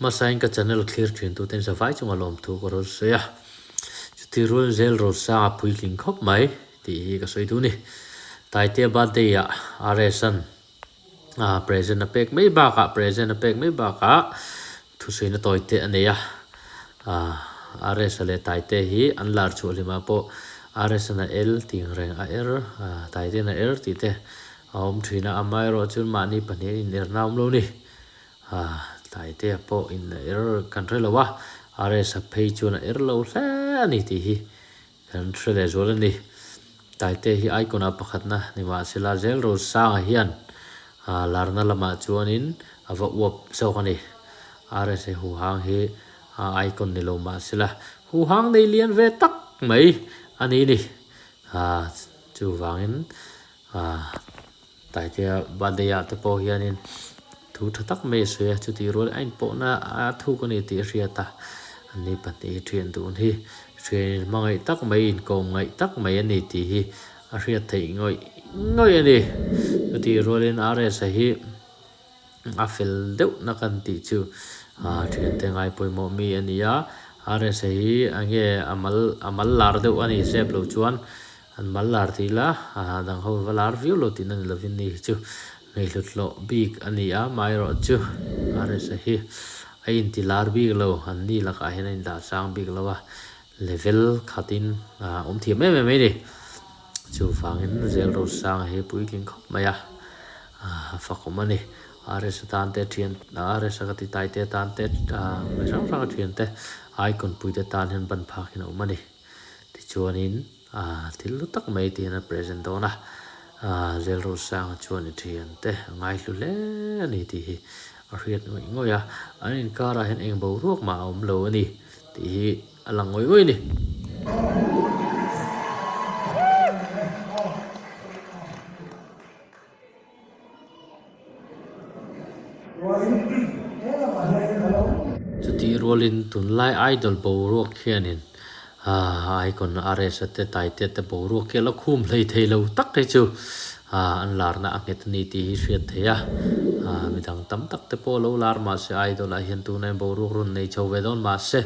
Hmasain ka channel thlir thin tuten zavai chunga lawmthu ka rawn sawi a, chuti rual zel Rosanga puitling khawp mai tih hi ka sawi duh a ni. Taitea birthday ah RS-a'n present a pek mai bakah present a pek mai bakah thusawiina tawi te a nei a, RS-a leh Taitea hi an lar chhuah hlimah pawh RS-a'n a el tih reng a er, Taitea'n a er tih te a awm thin a, amaherawhchu mahni pahnihin inerna a awm lo a ni. Taitea pawh in a er kan hre lo a, RS-a phei chuan a er lo hle a ni tih hi kan hre leh zual a ni. Taitea hi icon-ah pakhatna ni mahsela zel Rosanga hian larna lamah chuanin a va uap zawk a ni. RS-a huhang hi icon ni lo mahsela huhang nei lian ve tak mai a ni ni. Chuvangin Taitea birthday ah te pawh hianin thu tha tak mai a sawi a, chutih rual a inpawhna a thuk a ni tih a hriat a, ani pahnih hi thian dun hi thian inhmangaih tak mai inkawm ngaih tak mai a ni tih hi a hriat theih ngawih ngawih a ni. Chutih rualin RS-a hi a fel deuh na kan tih chu thiante ngai pawimawh mi a ni a, RS-a hi enge a mal a mal lar deuh a ni zep lo chuan An mal lar tih la, a dang ho va lar viau lo tihna ni lovin ni hi chu ngaihhlut hlawh bik a ni a, amaherawhchu RSA hi a inti lar bik lo, an ni lakah hian a indah sang bik lo a, level khatin a awm thiam em em mai a ni. Chuvangin Zel Rosanga hi puitling khawp mai a, a fakawm a ni. RSA tan te thian, RSA ka ti tai te tan te, mi hrang hrang a thian te, icon pui te tan hian ban phak in a awm a ni. Tichuanin thil hlu tak mai tiin a present dawn a, Zel Rosanga chuan i thiante a ngaihlu hle a ni tih hi a hriat ngawih ngawih a, an inkarah hian eng boruak mah a awm lo a ni tih hi a lang ngawih ngawih a ni. Chutih rualin tunlai idol boruak hianin icon RS-a te Taitea te boruak hi a la khum hlei thei lo tak hi chu an larna a nghet a ni tih hi hriat theih a, midang tam tak te pawh lo lar mahse idol ah hian tunah hian boruak rawn nei chho ve dawn mahse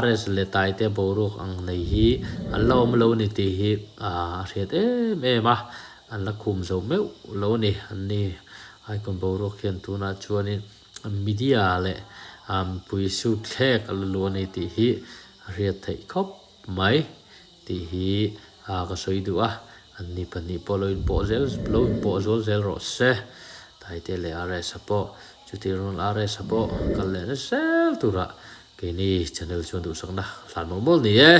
RS leh Taitea boruak ang nei hi an la awm lo a ni tih hi a hriat em em a. An la khum zo meuh lo a ni. An ni icon boruak hian tunah chuanin media leh mipui suit thlek a la lu a ni tih hi a hriat theih khawp mai tih hi ka sawi duh a. An ni pahnih pawh lo inpawh zel lo inpawh zual zel rawh se. Taite leh RS-a pawh chuti rawn RS-a pawh kal leh na zel turah keini channel chuan duhsakna hlan mawlh mawlh ni e.